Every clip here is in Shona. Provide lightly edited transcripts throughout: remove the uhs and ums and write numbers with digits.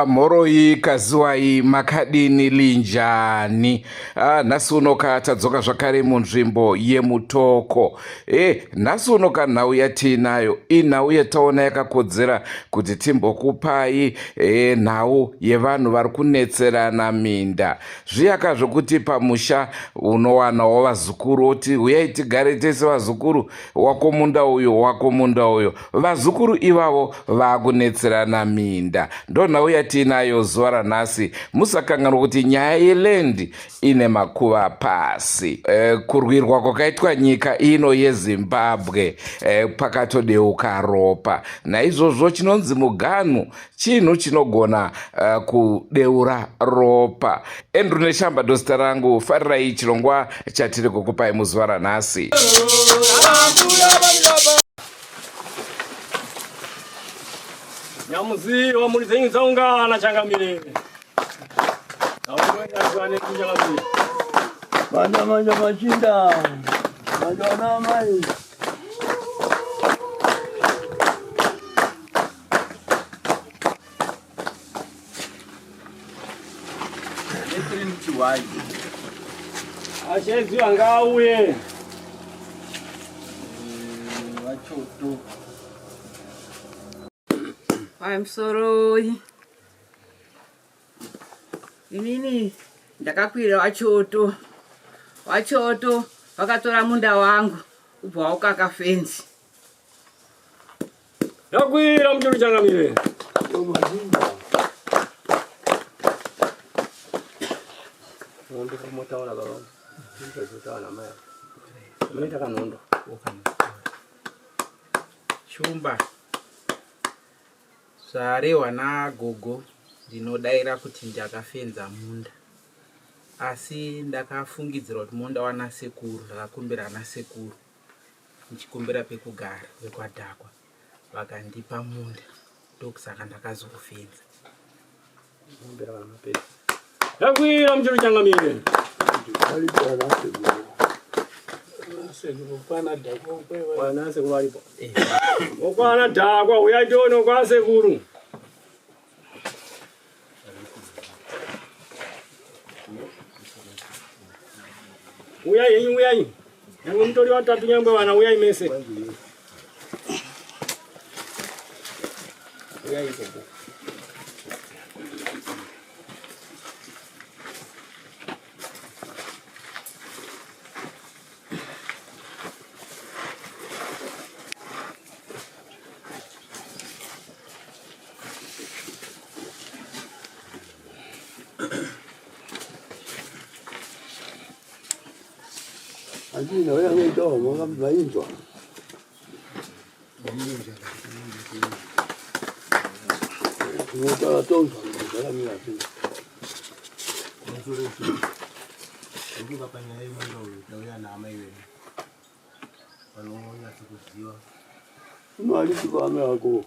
Mhoroi kaziwai makadini linjani ah, nhasi unoka tadzoka zvakare munzvimbo yemutoko e nhasi unoka nhau yatiinayo inhau yataona yakakodzera kuti timbokupai e, nhau yevanhu vari kunetserana minda Zviyaka zvekuti pamusha unowanawo vazukuru oti huyai tigare tese vazukuru, wako munda uyo, wako munda uyo. Vazukuru ivavo vakunetserana minda. Ndonhau yatiinayo zuva ranhasi. Musakanganwa kuti nyaya yeland ine makuva pasi. E, kurwirwa kwakaitwa nyika ino yeZimbabwe e, pakatodeuka ropa. Naizvozvo chinonzi muganhu chinhu chinogona uh, kudeura ropa. Andrew Neshamba ndozita rangu, farirai chirongwa chatiri kukupai muzuva ranhasi. Nyamuziwa mhuri dzenyu dzaungana changamire. Manja manja machinda. Manja wana mai. Acheziwa ngauye. Vachoto. Pamusoroi. Inini ndakakwira wachoto. Wachoto vakatora munda wangu ubva waukaka fenzi. Ndakwira muturu changamire. Nondo kumotaura baba. Ndinotaura namai. Munoita kanondo. Shumba. Zvarehwa nagogo ndinodaira kuti ndakafenza munda. Asi ndakafungidzira kuti munda wanasekuru ndakakumbira anasekuru. ndichikumbira pekugara vekwadhakwa vakandipa munda ndokusaka ndakazoufenza Ndakwira muturu changamire. Kwana sekuru varipo. Okwana dhakwa uyai tione kwa sekuru. Uyai henyu uyai. Nyangwe mutori watatu nyangwe vana uyai mese. Uyai ikoko. Andina uyangoitawo makainzwa. Tinotaura tonzwa zvakamira sei. Ndikuva panyaya yemunda uyu tauya naamai vedu vanonyatso kuziva. Mari kwame ako.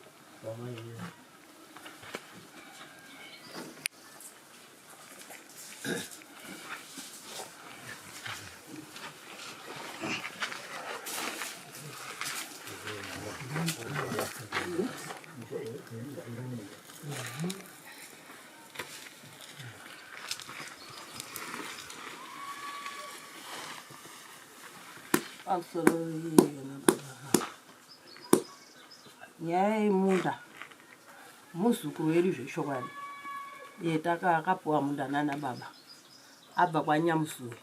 Pamusoro nyaya yemunda muzukuru wedu zvechokwadi iye takapuwa munda nana baba abva kwanyamusuwe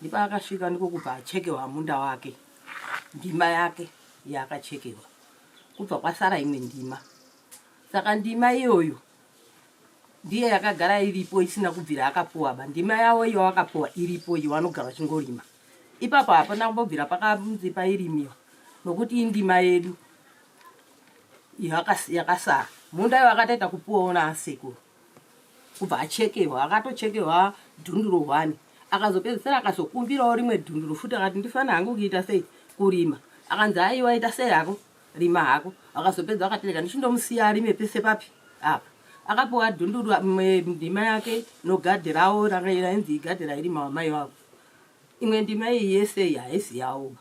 ndipo akasvika ndiko kubva achekewa munda wake ndima yake yaakachekewa kubva kwasara imwe ndima saka ndima iyoyo ndiye yakagara iripo isina kubvira akapuwa ba ndima yavo iyo akapuwa iripo iyo vanogara vachingorima ipapo hapana kumbobvira pakanzi pairimiwa. nokuti indima yedu yakasara. Munda iwo akatoita kupuwawo naasekuru kubva achekewa, akatochekewa dhunduru hwani, akazopedzisira akazokumbirawo rimwe dhunduru futi, akati ndifana hangu kuita sei kurima, akanzi aiwa ita sei hako rima hako, akazopedza akati rega ndichindomusiya arime pese papi apa, akapiwa dhunduru ndima yake nogadhi rawo rainzi igadhi rairima wamai wavo, imwe ndima iyi yese iyi haisi yavo.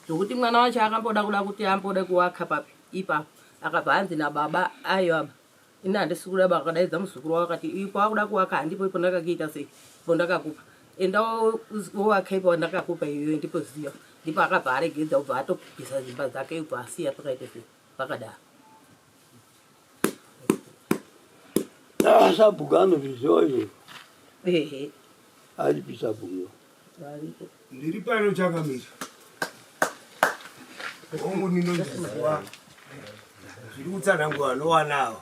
Zvokuti mwana wacho akamboda kuda kuti ambode kuwaka papi ipapo akabva anzi nababa aiwa ini handisi kuda ba akadaidza muzukuru wavo akati ipo akuda kuwaka handipo ipo ndakakuita sei ipo ndakakupa enda wowaka ipo ndakakupa iyoyo ndipo ziya ndipo akabva aregedza ubva atobvisa dzimba dzake ubva asiya pakaita sei pakadaro. Ah, sabhuku anozviziva izvo. Ehe. Aripi sabhuku? Varipo. Ndiri pano chakamira. Hongu ndinonzwa zviri kutsanangura nowana ava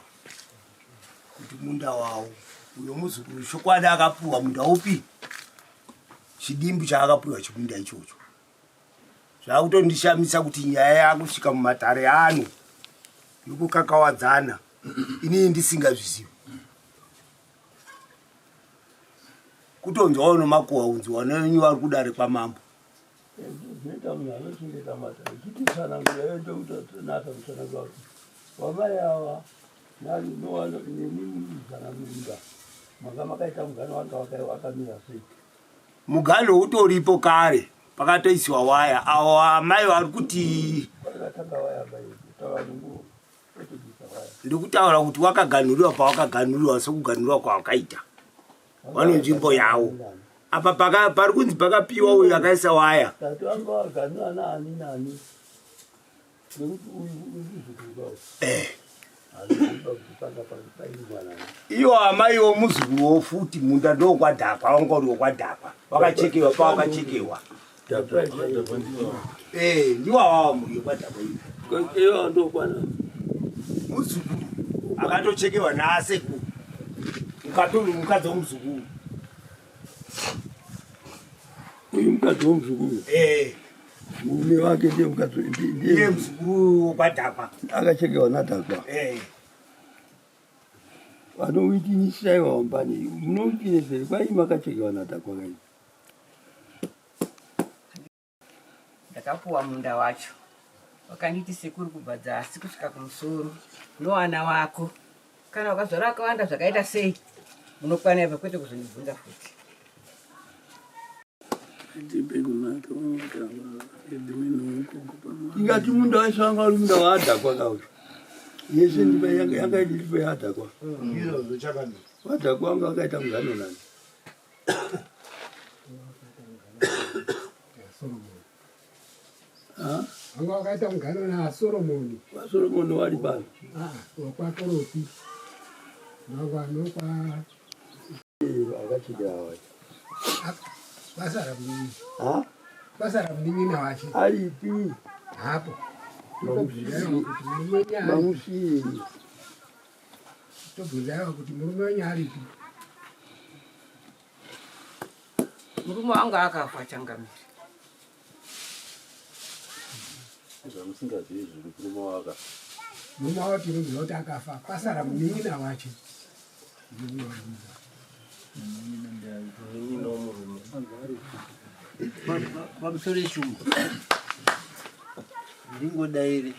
kuti munda wawo uyo muzukuru chokwadi akapuwa munda upi chidimbu chaakapuwa chemunda ichocho Zvakutondishamisa kuti nyaya yakusvika mumatare ano yokukakawadzana inini ndisingazvizivi. Kutonzwawo nomakuhwa unzi wanenyu vari kudare kwamambo. Zvinoita munhu anochengeta matare chititsanangura iyo ndokutonatsa kutsanangura kuti wamai ava nemi muzana munda manga makaita mugano wanga wakamira sei. Muganho utoripo kare pakatoisiwa waya avo amai vari kuti ndikutaura kuti wakaganhuriwa pawakaganhuriwa sekuganhuriwa kwawakaita vano nzvimbo yawo apa pari kunzi pakapiwa uyu akaisa waya Eh. Iyo amai womuzukuru wofuti munda ndokwadhakwa wanga uri wokwadhakwa wakachekewa pawakachekewa eh, ndiwawawa mhuri yokwadhakwa iyo ndokwana muzukuru akatochekewa naasekuru mukadzi womuzukuru uyu mukadzi womuzukuru eh. Murume wake ndiye mukadzi ndiye muzukuru wokwadhakwa. Akachekewa nadhakwa. Eh. Vanowitinisa iwa wambani. Munowitinisa kwai makachekewa nadhakwa kai. Ndakapuwa munda wacho. Wakanditi sekuru kubva dzasi kusvika kumusoro. Nowana wako. Kana ukazvara akawanda zvakaita sei? Munokwana ipa kwete kuzondibvunza futi. Ingati munda wese wanga uri munda waadhakwa ka uyu. Yese ndipa yanga yanga iripo yaadhakwa. Wadhakwa wanga wakaita mugano nani. Wanga wakaita mugano naSoromoni. VaSoromoni wari pano. Ah, wakwaKoropi. Nokwa Basa ramunin'ina wache aripi? Hapo. Mamusii. Tobvunza kuti murume wenyu aripi? Murume wangu akafa changamire. Zvamusingazivi zviri murume wako. Murume wako tinoziva kuti akafa. Kwasara munin'ina wache. Pamusoro yechungu ndingodaire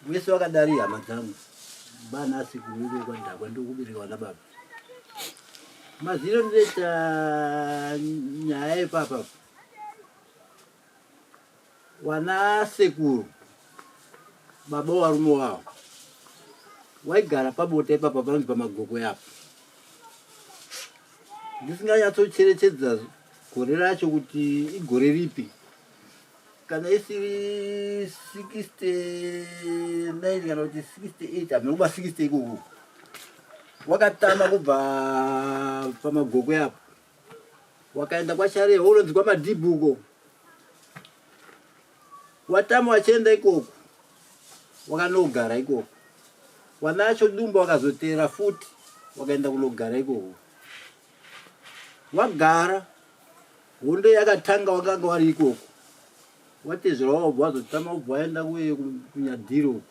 wese wakadari hama dzangu banasi kuuve kwadhakwa ndokuberewa nababa maziro ndinoita nyaya yepapa Wana sekuru baba warume wawo waigara pabota ipapa panonzi pamagokwe apo ndisinganyatsocherechedza gore racho kuti igore ripi kana isiri 69 kana kuti 68 hameno kuba 60 ikoko wakatama kubva pamagokwe apo wakaenda kwaCharewa unonzi kwaMadhibhu uko watama wachienda ikoko wakanogara ikoko wanacho dumba wakazoteera futi wakaenda kunogara ikoko. Wagara hondo yakatanga wakanga wari ikoko watezvera wabva wazotama ubva waenda kuye kunyadhiro uko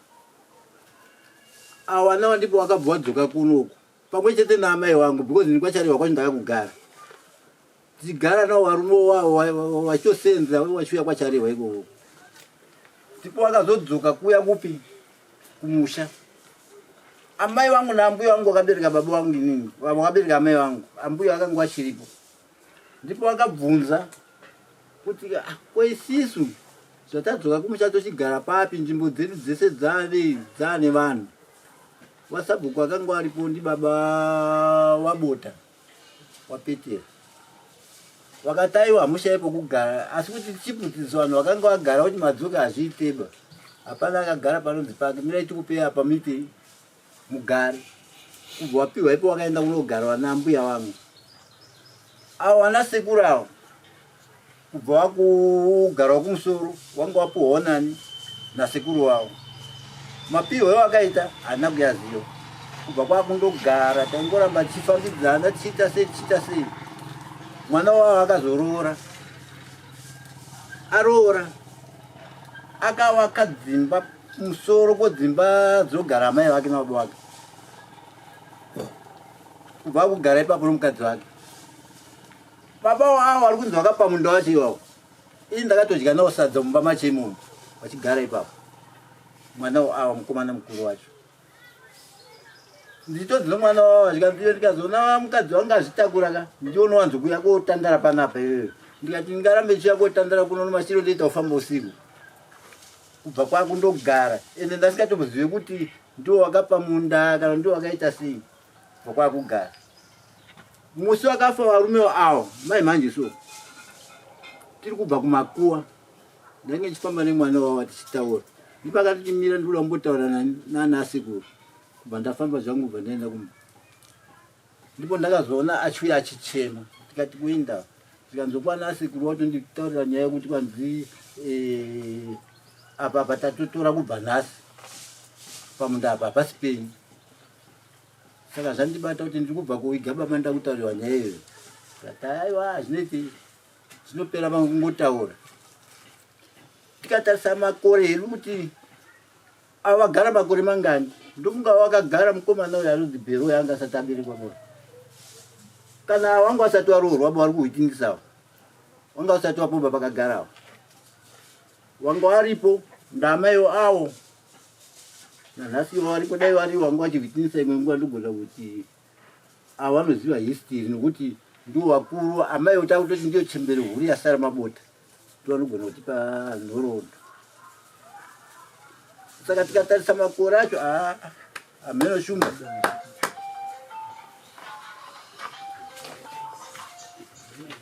awana ndipo wakabva wadzoka kuno uko pamwe chete naamai wangu because ini kwacharehwa kwacho ndakakugara tichigara nawo varume wavo vachitosenza vachiuya kwacharehwa ikoko ndipo wakazodzoka kuya kupi kumusha amai vangu naambuya vangu vakabereka baba vangu inini vakabereka amai vangu ambuya vakanga vachiripo ndipo vakabvunza kuti ah, ko isisu zvatadzoka kumusha tochigara papi nzvimbo dzedu dzese dzave dzaane vanhu wasabhuku akanga aripo ndibaba wabota wapetera vakati aiwa hamushaye pokugara asi kuti tichibvutidzwa vanhu vakanga vagara kuti madzoka hazviiteba hapana akagara panonzi pake mirai tikupei apa muitei mugare kubva wapiwa ipo wakaenda kunogara vana ambuya vangu avo vana sekuru avo Kubva wakugarawo kumusoro wanga wapuhwawo nani nasekuru wavo. Mapihwo ewakaita handina kuyaziva. Kubva kwakundogara taingoramba tichifambidzana tichiita sei tichiita sei. Mwana wavo akazoroora. Aroora akavaka dzimba kumusoro kwedzimba dzinogara amai vake nababa vake. Kubva akugara ipapo nomukadzi wake. Baba wavo vari kunzi vakapa munda wacho iwawo. Ini ndakatodya nawo sadza mumba macho imomo vachigara ipapo. Mwana awa mukomana mukuru wacho. Ndichitodzi nomwana wavo zvikanzi ndikazoona mukadzi wangu azvitakura ka ndionowanzo kuuya kotandara panapa iyoyo. Ndikati ndingarambe ndichiuya kotandara kuno nomashiro ndoita kufamba usiku. Kubva kwakundogara ende ndasingatombozive kuti ndiwo wakapa munda kana ndiwo wakaita sei. Kubva kwakugara. Musi wakafa varume awo mai manje so tiri kubva kumakuwa ndainge ndichifamba nemwana wavo tichitaura ndipakati timira ndikuda kumbotaura nanasekuru kubva ndafamba zvangu kubva ndaenda kumba ndipo ndakazoona achiuya achichema tikati kuinda zvikanzokwana asekuru watonditaurira nyaya yekuti kwanzi eh, apa apa tatotora kubva nhasi pamunda apa hapasi penyu Saka zvandibata kuti ndiri kubva kuviga baba ndakutaurirwa nyaya iyoyo. Ndati aiwa hazvinoiti zvinopera pangungotaura. Tikatarisa makore edu kuti ava vagara makore mangani ndofunga wakagara mukomana uyo anonzi Bhero uyo anga asati aberekwa bora. Kana wanga wasati waroorwa ba vari kuhwitingisawo. Wanga usati wapomba pakagarawo. Wanga waripo ndamaiwo awo Nanhasi ivo varipo dai vari vanga vachivhitinisa imwe nguva ndogona kuti avo vanoziva history nokuti ndivo vakuru amai voti akutoti ndiyo chembere huru yasara mabota ndivo vanogona kutipa nhoroondo saka tikatarisa makore acho aa hameno shumba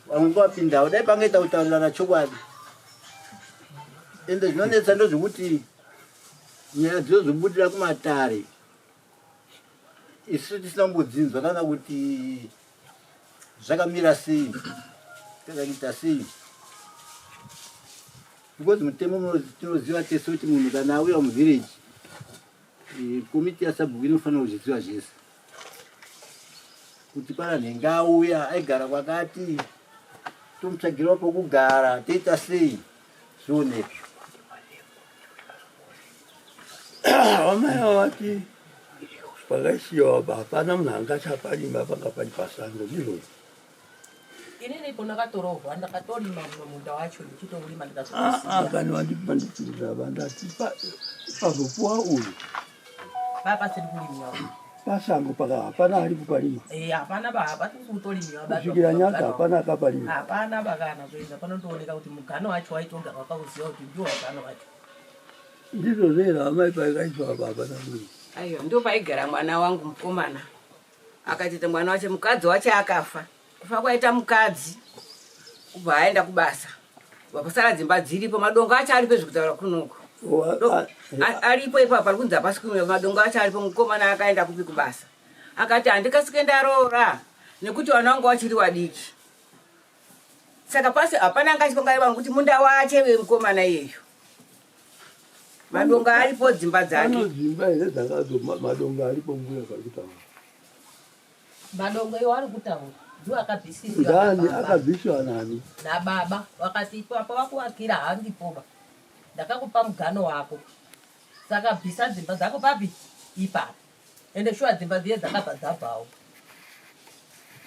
vamwe vapindawo dai pangaita kutaurirana chokwadi ende zvinonetsa ndozvekuti Nyaya dzozobudira kumatare isu tisina kumbodzinzwa kana kuti zvakamira sei kana kuita sei because mutemo tinoziva tese kuti munhu kana auya muvillage eh, komiti yasabhuku inofanira kuzviziva zvese kuti pana nhenga auya aigara kwakati tomutsvagirawo pokugara toita sei zvioneke Vamai vavati pakaisiwa apa hapana munhu angachapalima panga pari pasango ndizvo Inini ipo ndakatorohwa ndakatorima mumwe munda wacho ndichitourima Ah, ah, ndikazosiya. kani vandipandipindira vandati pazopuwa uyu Paa pasiri kurimiwa. Pasango paka hapana ari kuparima. Eh, hapana ba hapasi kutorimiwa ba. Kusvikira nyaka hapana akaparima. Hapana ba kana kuenda panotooneka kuti mugano wacho waitoga wakauziva kuti ndiwo mugano wacho. Ndizvo zvera amai paikaiswa apa hapana munhu. Aiwa ndipo paigara mwana wangu mukomana akatita mwana wache mukadzi wache akafa kufa kwaita mukadzi kubva aenda kubasa vaposara dzimba dziripo madongo acho aripo zvekutaura kunoku aripo ipapo pari kunzi hapasi kumira madongo acho aripo mukomana akaenda kupi kubasa akati handikasike ndaroora nekuti vana vangu vachiri vadiki saka pasi hapana anga achikonga vangu kuti munda wache wemukomana iyeyo madongo aripo dzimba dzake dzimba here dzakazo madongo aripo mbuya pari kutaura madongo iwo ari kutaura. Ndiwo akabvisiswa Ndani akabviswa nani? Nababa wakati ipapo wakuwakira handipoba. Ndakakupa mugano wako. Saka bvisa dzimba dzako papi? Ipapo. Ende shuwa dzimba dziye dzakabva dzabvawo.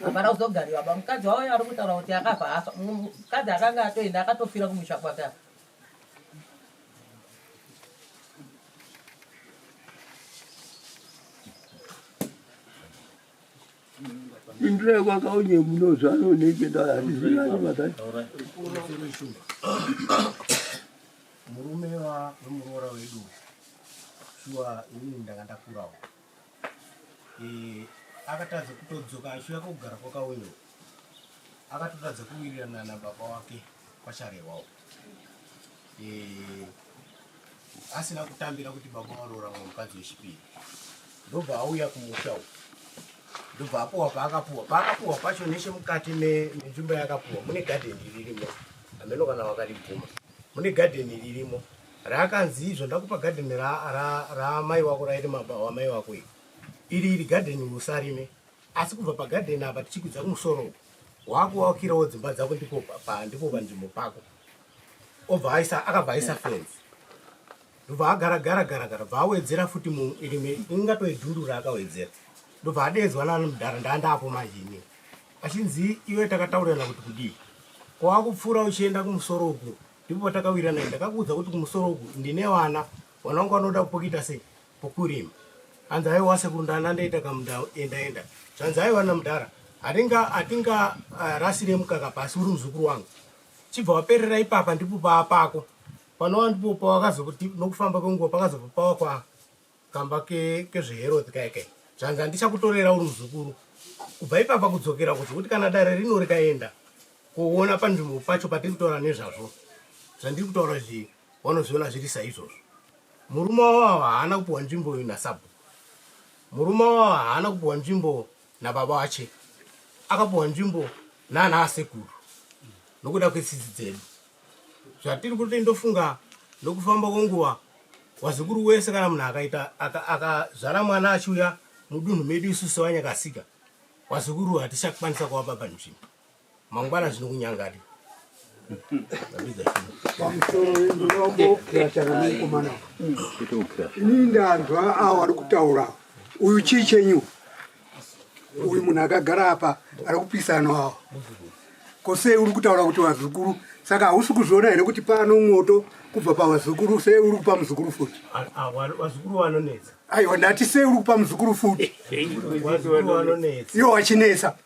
Hapana kuzogariwa ba mukadzi wauya ari kutaura kuti akabva afa. Mukadzi akanga atoenda akatofira kumusha kwake apa. Pindurai kwakaunye munozvano nechenda hatizivani mazai. Murume wemuroora wedu shuwa inini ndanga ndakurawo e, akatadza kutodzoka achiuya kugara kwakaunye akatotadza kuwirirana nababa wake kwacharehwawo e, asina kutambira kuti baba varoora mumwe mukadzi wechipiri ndobva auya kumusha uku ndobva apuwa paakapuwa paakapuwa pacho nechemukati menzvimbo yakapuwa mune gadheni ririmo hameno kana wakaribvuma mune gadheni ririmo raakanzi izvo ndakupa gadheni ramai wako rairi wamai wako iri iri iri gadheni usarime asi kubva pagadheni apa tichikwidza kumusoro uku wakuwakirawo dzimba dzako ndipo ndipo panzvimbo pako obva aisa akabva aisa fence ndobva agara gara gara gara bva awedzera futi rimwe ingatoidhundu raakawedzera ndobva adeedzwa nana mudhara ndaandapo manje ini achinzi iwe takataurirana kuti kudii kwawakupfuura uchienda kumusoro uku ndipo patakawirirana ndakakuudza kuti kumusoro uku ndine vana vana vangu vanoda pokuita sei pokurima hanzi aiwa sekuru ndana ndoita kamunda enda enda zvanzi aiwa namudhara hatinga hatinga uh, rasire mukaka pasi uri muzukuru wangu chibva waperera ipapa ndipo paapako panova ndipo pawakazokuti nokufamba kwenguva pakazobva pava kwa kamba kezveheroth ke kaye kai zvanzi handichakutorera uri muzukuru kubva ipapa kudzokera kuzvokuti kana dare rino rikaenda kuona panzvimbo pacho patiri kutaura nezvazvo zvandiri kutaura izvi vanozviona zviri saizvozvo murume wavo ava haana kupiwa nzvimbo uyu nasabhuku murume wavo ava haana kupiwa nzvimbo nababa wache akapiwa nzvimbo nana asekuru nokuda kwetsitsi dzedu zvatiri kuti ndofunga nokufamba kwenguva wazukuru wese kana munhu akaita akazvara aka mwana achiuya mudunhu medu isu sevanyakasika wazukuru hatichakwanisa kuvapa panzvimbo mangwana zvinokunyangadi pamusoro ndinombokirashana nemukomana ini ndanzwa awo ari kutaura uyu chii chenyu uyu munhu akagara apa ari kupisana awo ko sei uri kutaura kuti vazukuru saka hausi kuzviona here kuti pano moto kubva pavazukuru sei uri kupa muzukuru futi vazukuru vanonetsa aiwa ndati sei uri kupa muzukuru futi iwo wachinetsa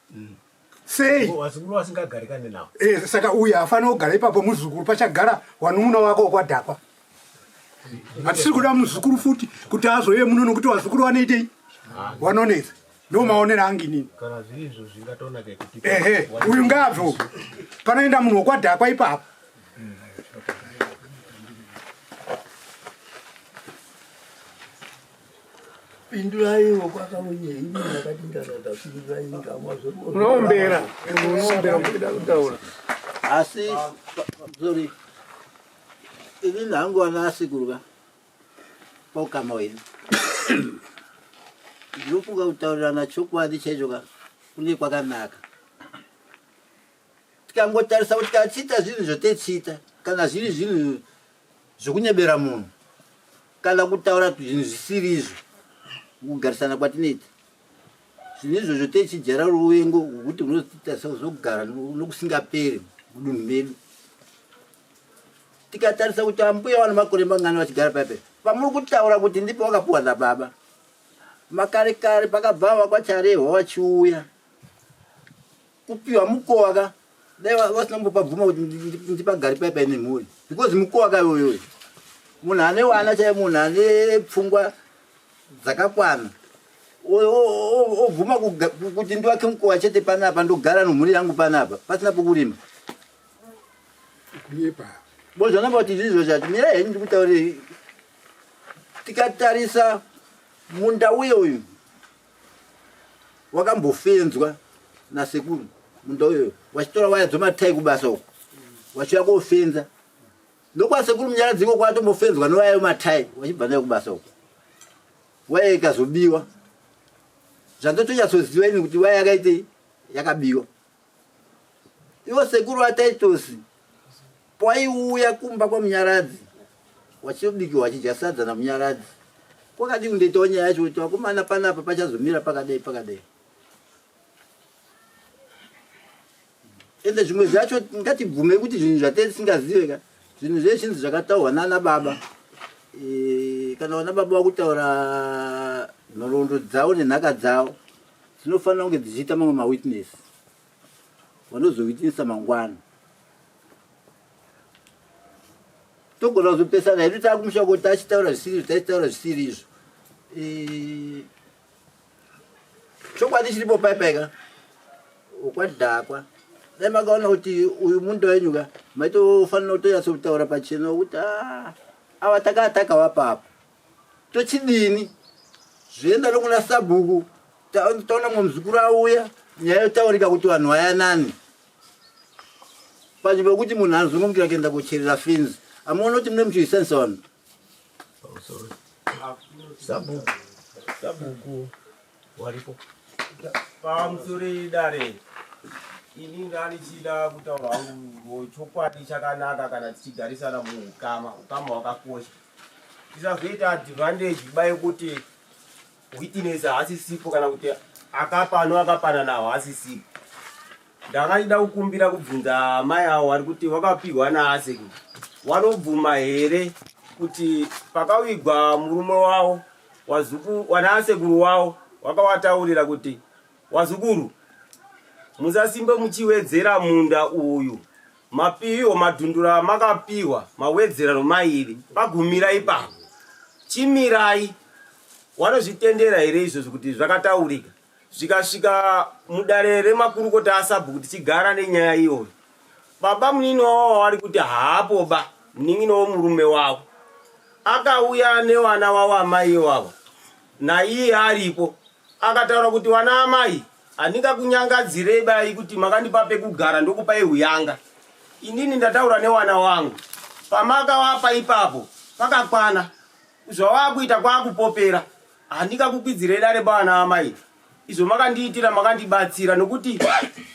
sei vazukuru vasingagarikane navo eh, saka uyu haafanira kugara ipapo muzukuru pachagara wanun'una wako wakwadhakwa hatisiri kuda muzukuru futi kuti azouye muno nokuti vazukuru vanoitei vanonetsa ndo maonero angu inini ehe uyu ngaabve uyu panoenda munhu wokwadhakwa ipapo Pindurai kwakauye ini ndakati ndakata pindurai unombera unombera kuda kutaura asi sorry ini nhangu ana asekuru ka paukama hwedu ndinofunga kutaurirana chokwadi chaicho ka kune kwakanaka tikangotarisa kuti kachiita zvinhu zvotechiita kana zviri zvinhu zvekunyebera munhu kana kutaura zvinhu zvisiri izvo mukugarisana kwatinoita zvinhu izvozvo techijara ruvengo rwekuti runotiita sezogara nokusingaperi mudunhu medu tikatarisa kuti ambuya vane makore mangani vachigara paipe pamuri kutaura kuti ndipo wakapuwa nababa makare kare pakabva vakwacharehwa vachiuya Kupiwa mukowa ka dai vasina kumbopabvuma kuti ndipagare pai paine mhuri because mukowa ka iwoyoyo munhu ane wana chaiye munhu ane pfungwa dzakakwana obvuma kuti ndiwake mukowa chete panapa ndogara nomhuri yangu panapa pasina pokurima bozvanamba kuti izvizvo zvati mirai henyu ndikutaurei tikatarisa munda uye uyu wakambofenzwa nasekuru munda uyoyo wachitora waya dzomatai kubasa uko wachiuya kofenza ndokwasekuru munyaradzi iko kwatombofenzwa newaya yomatai wachibva nayo kubasa uko waya ikazobiwa zvandotonyatsoziva ini kuti waya yakaitei yakabiwa. Ivo sekuru vaTaitosi pawaiuya kumba kwaMunyaradzi wachibikirwa wachidya sadza naMunyaradzi kwakadii kundoitawo nyaya yacho kuti vakomana panapa pachazomira pakadai pakadai. Ende zvimwe zvacho ngatibvume kuti zvinhu zvatee tisingazive ka zvinhu zvezhinzi zvakataurwa nana baba e, kana vana baba vakutaura nhoroondo dzavo nenhaka dzavo dzinofanira kunge dzichiita mamwe mawitness vanozowitnessa mangwana togona kuzopesana hedu takumusha kuti tachitaura zvisiri izvo tachitaura zvisiri izvo e, chokwadi chiripo pai pai ka ukwadhakwa dai makaona kuti uyu munda wenyu ka maitofanira kutonyatso kutaura pachena kuti ah, ava takataka wapapa tochidini zvoenda nokuna sabhuku taona mumwe muzukuru auya nyaya yotaurika kuti vanhu vayanani panzvimbo yekuti munhu anozongomukira kuenda kocherera fenzi amuona kuti mune muchiisanisa vanhu Sabhuku, sabhuku waripo pamusoro dare. Ini ndandichida kutaura hangu chokwadi chakanaka kana tichigarisana muukama, ukama hwakakosha. Tisazoita advantage ba yekuti witness haasisipo kana kuti akapa anoakapana nawo haasisipo. Ndakachida kukumbira kubvunza amai avo vari kuti wakapihwa naaseki, wanobvuma here kuti pakawigwa murume wavo wazuku wanaasekuru wavo wakawataurira kuti wazukuru musasimbe muchiwedzera munda uyu mapiwo madhundura amakapiwa mawedzerano mairi pagumira ipapo chimirai wanozvitendera here izvozvo kuti zvakataurika zvikasvika mudare remakurukota asabhuku tichigara nenyaya iyoyo baba munini wavo wari kuti haapo ba munin'ina womurume wavo akauya nevana wavo amai ivavo naiye aripo akataura kuti wana amai handingakunyangadzirei bai kuti makandipa pekugara ndokupai huyanga inini ndataura newana wangu pamakawapa ipapo pakakwana zvawakuita kwakupopera handingakukwidzirei dare bana amai izvo makandiitira makandibatsira nokuti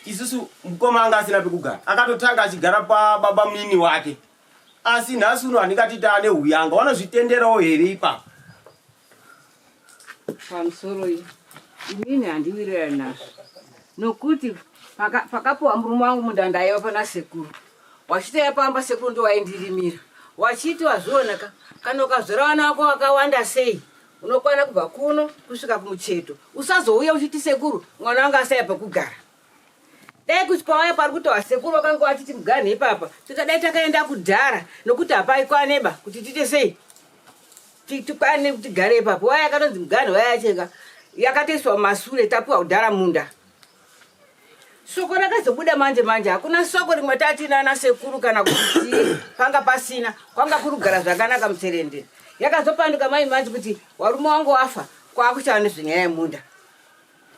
isusu mukoma anga asina pekugara akatotanga achigara pababa munini wake asi nhasi uno handingati taane huyanga wanozvitenderawo here ipapo pamusoro iyi inini handiwirirani nazvo nokuti pakapiwa murume wangu munda ndaiva pana sekuru wachitouya pamba sekuru ndowaindirimira wachiti wazvionaka kana ukazora vana vako vakawanda sei unokwana kubva kuno kusvika kumucheto usazouya uchiti sekuru mwana wangu asaya pekugara dai kuti pawaya pari kutaura sekuru vakanga vachiti muganhe ipapa tikadai takaenda kudhara nokuti hapaikwaneba kuti tiite sei tikwane kuti tigare ipapo waya yakatonzi muganhe waya yacheka yakatoiswa mumasure tapiwa kudhara munda soko rakazobuda manje manje hakuna soko rimwe tatina nasekuru kana kuti panga pasina kwanga kuri kugara zvakanaka mutserendere yakazopanduka mai manje kuti warume wangu wafa kwakuchava nezvenyaya yemunda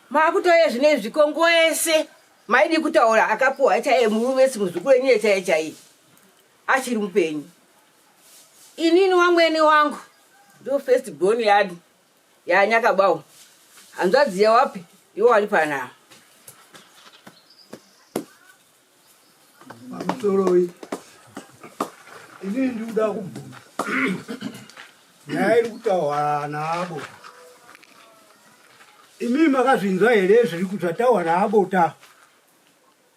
maakutouya zvino izvi kongo yese maidi kutaura akapuwa chaiye murume si muzukuru wenyu chaiye chaiye achiri mupenyu inini wamwene wangu ndo first born yadi yanyakabawo hanzvadzi yawapi iwo wari panaa pamusoroi inini ndikuda kubvunza nyaya iri kutaurwa naabota imii makazvinzwa here zviri zvataurwa naabota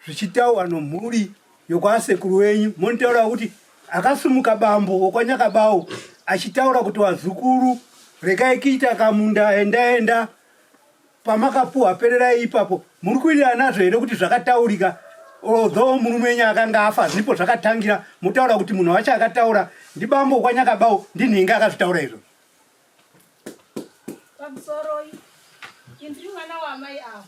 zvichitaurwa nomhuri yokwasekuru wenyu monitaura kuti akasumuka bambo wokwanyakabawo achitaura kuti wazukuru regai kuita kamunda enda enda pamakapuhwa pererai ipapo muri kuwirirana nazvo here kuti zvakataurika although murume wenyu akanga afa ndipo zvakatangira motaura kuti munhu wacho akataura ndibambo kwanyakabawo ndinhinga akazvitaura izvo pamusoroi indiri mwana waamai avo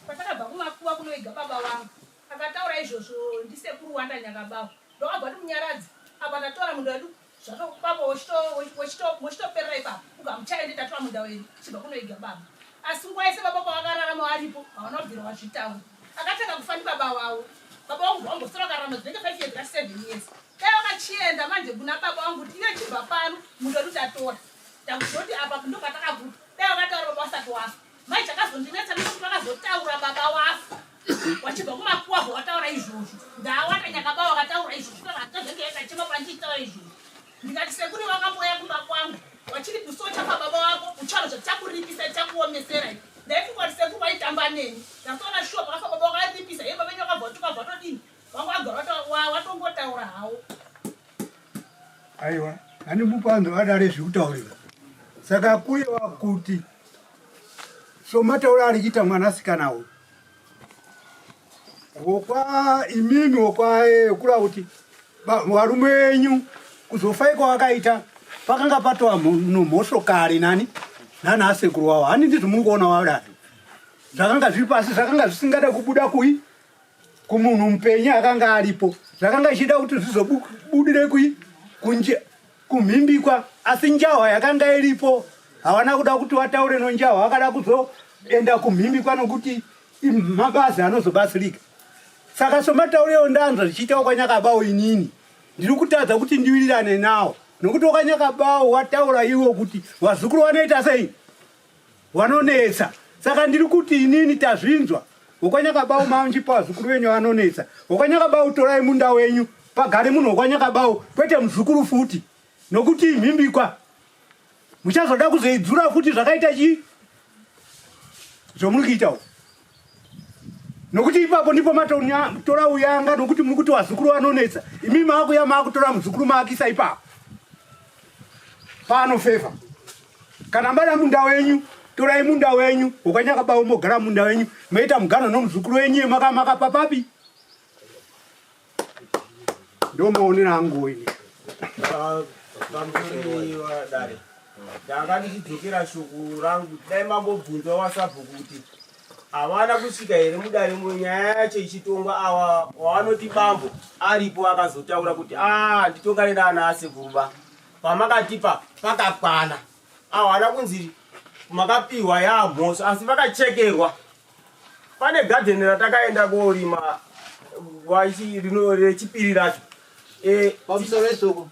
patakabva kumakuva kunoiga baba vangu akataura izvozvo ndisekuru wanda nyakabawo ndokabva ti munyaradzi apa tatora munda wedu zvatobaba mochitoperera ipapo ukamuchaende tatora munda wedu chibva kunoiga baba asi nguva yese baba pavakararama varipo havana kubvira vazvitaura akatanga kufa ndibaba wavo baba vangu vambosora vakararama dzinenge 5 years ka 7 years dai vakachienda manje kuna baba vangu kuti iye chibva pano munda wedu tatora takuzoti apa ndopatakaguta dai vakataura baba vasati wafa mai chakazondinetsa nekuti vakazotaura baba wafa Wachibva kumakuwa bva wataura izvozvo. Ndawanda nyakaba wakataura izvozvo. Tazenge yakachema pandichitaura izvozvo. Ndikati sekuru vakamboya kumba kwangu. Wachiri kusocha pababa wako ucharo zvatichakuripisa tichakuomesera. Ndaifunga kuti sekuru vaitamba neni. Ndatoona shuwa pakafa baba wakaripisa. Iye baba venyu vakabva tukabva todini. Wangu agara watongotaura hawo. Aiwa, handimupa vanhu vadare zvekutaurira. Saka kuyewa kuti somataura arichiita mwanasikana uyu wokwa imimi wokwa eh, kura kuti varume venyu kuzofa iko vakaita pakanga patova nomhosvo kare nani nana asekuru wavo hani ndizvo muri kuona vadaro zvakanga zviri pasi zvakanga zvisingada kubuda kui kumunhu mupenyu akanga aripo zvakanga ichida kuti zvizobudire kui kunje kumhimbikwa asi njahwa yakanga iripo havana kuda kuti vataure nonjahwa vakada kuzoenda kumhimbikwa nokuti mabazi anozobatsirika saka somataurewo ndanzwa zvichiitawo kwanyakabawo inini ndiri kutadza kuti ndiwirirane nawo nokuti wakanyakabawo wataura iwo kuti vazukuru vanoita sei Wanonetsa. Saka ndiri kuti inini tazvinzwa. Wokwanyakabau maunchipa vazukuru venyu vanonetsa. Wokwanyakabau torai munda wenyu pagare munhu wokwanyakabau kwete muzukuru futi. Nokuti imhimbikwa. Muchazoda kuzoidzura futi zvakaita chii? Zvomuri kuita uku. Nokuti ipapo ndipo matotora uyanga nokuti muri kuti vazukuru vanonetsa. Imi maakuya maakutora muzukuru maakisa ipapo. Pano favor. Kana mada munda wenyu torai munda wenyu wakanyakabawo mogara munda wenyu moita mugano nomuzukuru wenyu makamaka papi ndo maonero angu ini pamusoro wadare ndanga ndichidzokera shoko rangu dai mambobvunzwa wasabhuku kuti havana kusvika here mudare nyaya yacho ichitongwa awa wavanoti bambo aripo akazotaura kuti a ah, nditongane naana asekuruba pamakatipa pakakwana awana kunzi makapiwa yamhosva asi vakachekerwa pane gadheni ratakaenda korima rechipiri racho eh, pamusoro esoko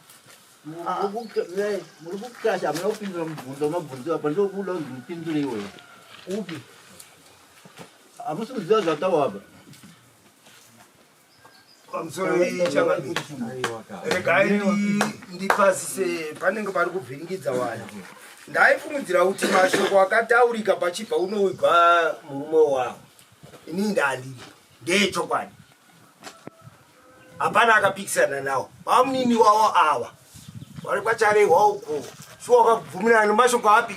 muri kukasha hamuna kupindura mubvunzo wamabvunziwa apa ndokuda kunzi mupindure iwoyo upi hamusi kuziva zvatawa apa Pamusoro ichangamire. Regai ndipasise panenge pari kuvhiringidza vanhu. Ndaifungidzira kuti mashoko akataurika pachibva unowigwa murume wavo. Ini ndandiri ndeyechokwadi. Hapana akapikisana nawo. Bamunini wavo ava vari kwacharehwa uko. Shuwa wakabvumirana nemashoko api?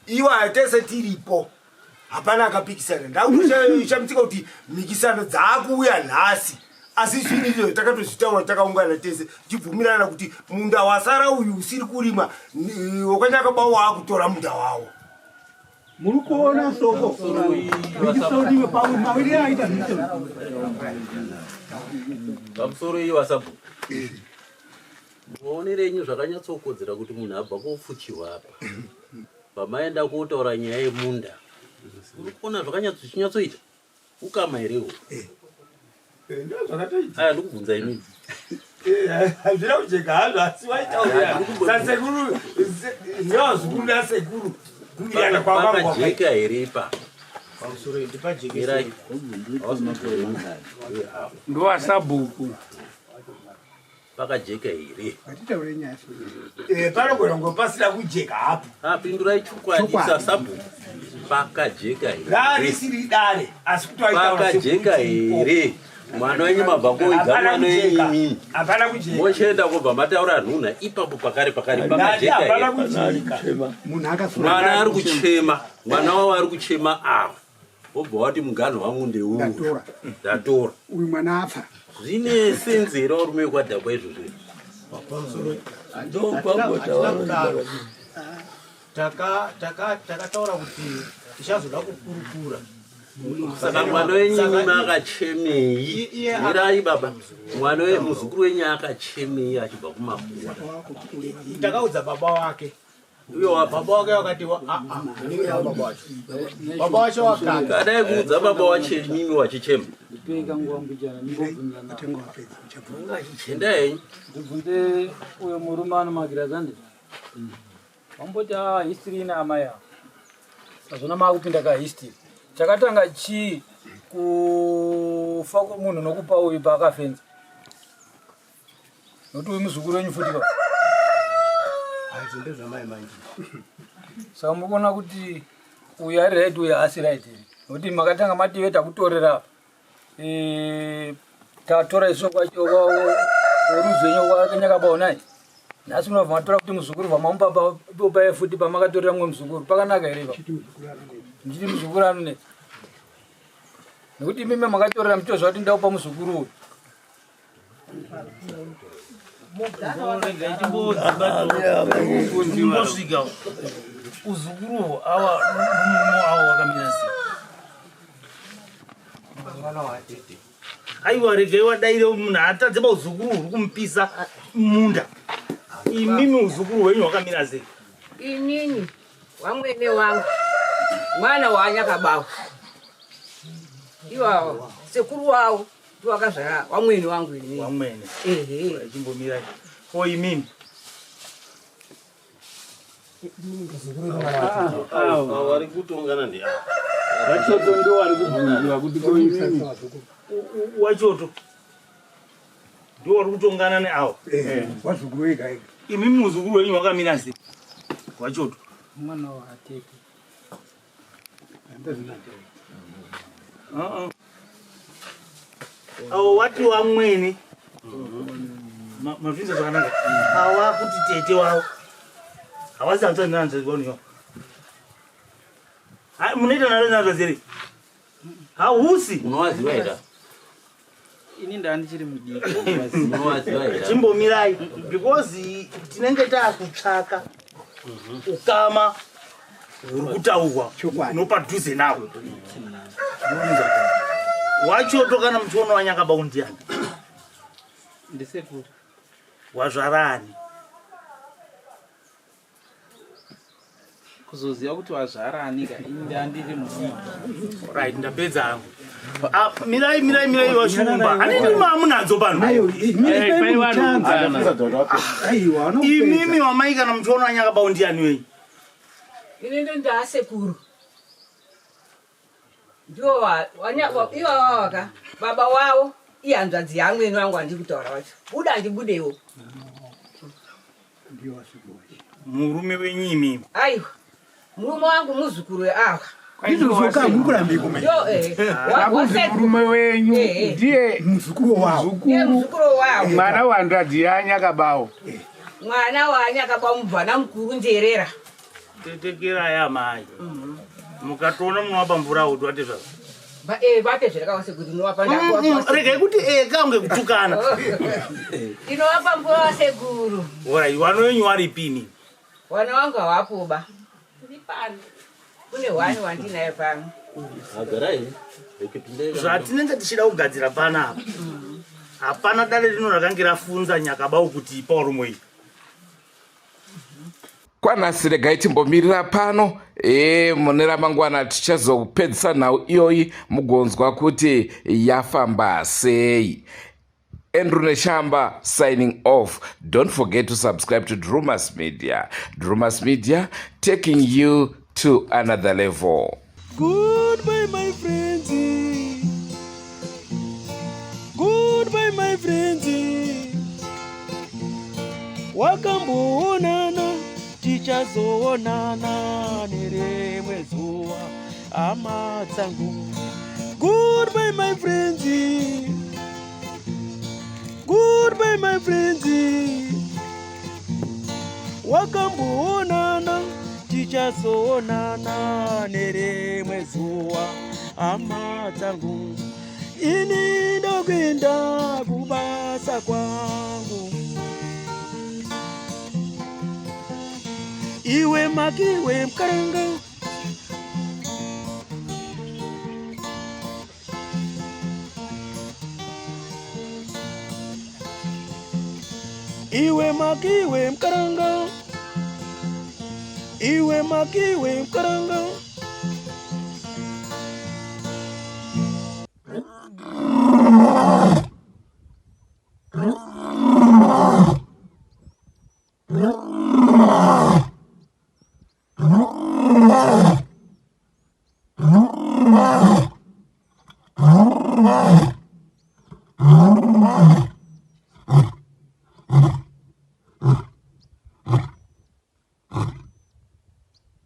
Iwayo tese tiripo. hapana akapikisana ndakushamisika kuti mhikisano dzaakuuya nhasi asi zvinhu izvo takatozvitaura takaungana tese tichibvumirana kuti munda wasara uyu usiri kurima wakanyakaba waakutora munda wawo muri kuona soko mikisoniwe pamwe mawiri aita pamusoro iyi wasabhuku maonero enyu zvakanyatsokodzera kuti munhu abva kofuchirwa apa Pamaenda kotaura nyaya yemunda uri kuona zvakanyatsoita ukama here uhu? Eh, eh, ndozvakatoita. Aya ndikubvunza imi. Eh, hazvina kujeka hazvo asi waitaura sasekuru ndozvikuru nasekuru kuwirirana kwakajeka here ipapo? Pamusoro ndipajekesei. Ndowasabhuku. Pakajeka here? Hatitaure nyaya eh, panogona kunge pasina kujeka hapo. Ah, pindurai chokwadi sasabhuku. Pakajeka here? Rarisiri dare asi kuti waitaura Pakajeka here? Mwana wenyu mabva koiga mwana wenyu imimi. Hapana kujeka. Mochienda kobva mataura nhunha ipapo pakare pakare pakajeka here? Hapana kujeka. Munhu akasura. Mwana ari kuchema, mwana wavo ari kuchema ava. Wobva wati muganho wangu ndeuyu. Ndatora. Ndatora. Uyu mwana afa. Zvine senzi here varume vekwadhakwa izvozvo izvi? Takataura kuti tichazoda kukurukura. Saka mwana wenyu imi akachemei? Mirai baba. Mwana we muzukuru wenyu akachemei achibva kumakuwa? Takaudza baba wake. Uyo wa baba wake wakati wa a a baba wacho. Baba wacho wakati. Kadai kuudza baba wacho mimi wachichema. Ndipei kanguva mbijana ndimbobvunza. Enda henyu. Ndibvunze uyo murume anomagira zandi. Wamboti ah history ina amai ava. Azvona maakupinda ka history. Chakatanga chii? Kufa kwemunhu nokupa uyu paakafenza nokuti uyu muzukuru wenyu futi pa Izvo ndezvamai manje. Saka muri kuona kuti uyu ari right, uyu haasi right here? Nokuti makatanga mative takutorera eh, tatora isu kwacho worudzi wenyu kwakanyakabaonai, nhasi munobva matora kuti muzukuru vamamupa paye futi pamakatorera mumwe muzukuru, pakanaka here ipapo? Muchiti muzukuru anonetsa nekuti imimi makatorera muchitoziva kuti ndaupa muzukuru uyu. Timbosvika uzukuruho awa murume awo wakamira sei? Aiwa, regai wadaire, munhu atadze pauzukuru huri kumupisa munda. Imimi uzukuru hwenyu hwakamira sei? Inini wamwene wangu mwana waanyakabawa iwawo, sekuru wavo ndiwakazvara wamwene wangu inini. Wamwene? Ehe. Chimbomirai ko imimi. Vari kutongana ndi Vachoto ndo vari kubvunziwa kuti ko imimi. Wachoto ndiwo wari kutongana neawo? Wazukuru wega wega. Imimi muzukuru wenyu wakamira sei wachoto? Mwana waatete. Uh-uh. Awo wati wamwene, mazvinza zvakanaka, awa kuti tete wavo hawasi hanzvadzi nehanzvadzi vanhu. Munoita naro nehanzvadzi here? Hausi. Unowaziva here? Ini ndaa ndichiri mudiki. Unowaziva here? Chimbomirai, because tinenge taakutsvaka ukama huri kutaurwa nopadhuze nawo wachoto. Kana muchiona wanyakaba ndiani? Ndisekuru. Wazvarani? Kuzoziva kuti wazvarani ka, ini ndaa ndiri mudiki. Right, ndapedza hangu. Ah, mirai, mirai, mirai, washumba hanini maamunadzo pano. Imimi wamai, kana muchiona wanyakaba ndiani wenyu? Ini ndo ndaasekuru, ndiwo ivava waka baba wavo ihanzvadzi yamwene wangu andiri kutaura wacho. Buda handibudewo. Murume wenyu imimi? Aiwa, murume wangu muzukuru weawa. Ndizvozoka muri kurambiko. Ndo Akuzi murume wenyu ndiye muzukuru wavo. Ndiye muzukuru wavo. Mwana wanzvadzi yanyakabawo. Mwana waanyakaba mubvana mukuru njerera. Tetekerai amai, mukatoona munovapa mvura uti wati zvazvo. Vatezvereka wasekuru, inovapa. Regai kuti eka unge kutukana. Inovapa mvura wasekuru. Orai, wano wenyu waripini? Wana wangu hawapoba, ndiri pano, kune hwani wandinaye pano. Agarai. Zvatinenge tichida kugadzira panapa, hapana dare rino rakange rafunza nyakabau kuti ipa warume iyi. Kwanhasi regai timbomirira pano. Mune ramangwana tichazopedzisa nhau iyoyi, mugonzwa kuti yafamba sei. Andrew Neshamba signing off. Don't forget to subscribe to Drumas Media. Drumas Media, taking you to another level. Goodbye, my friends. Goodbye, my friends. Wakamboonana, tichazoonana nerimwe zuva, hama dzangu. Goodbye, my friends. Goodbye, my friends. Wakamboonana, tichazoonana nerimwe zuva, hama dzangu. Ini ndokuenda kubasa kwangu. Iwe makiwe mukaranga. Iwe makiwe mukaranga, iwe makiwe mukaranga.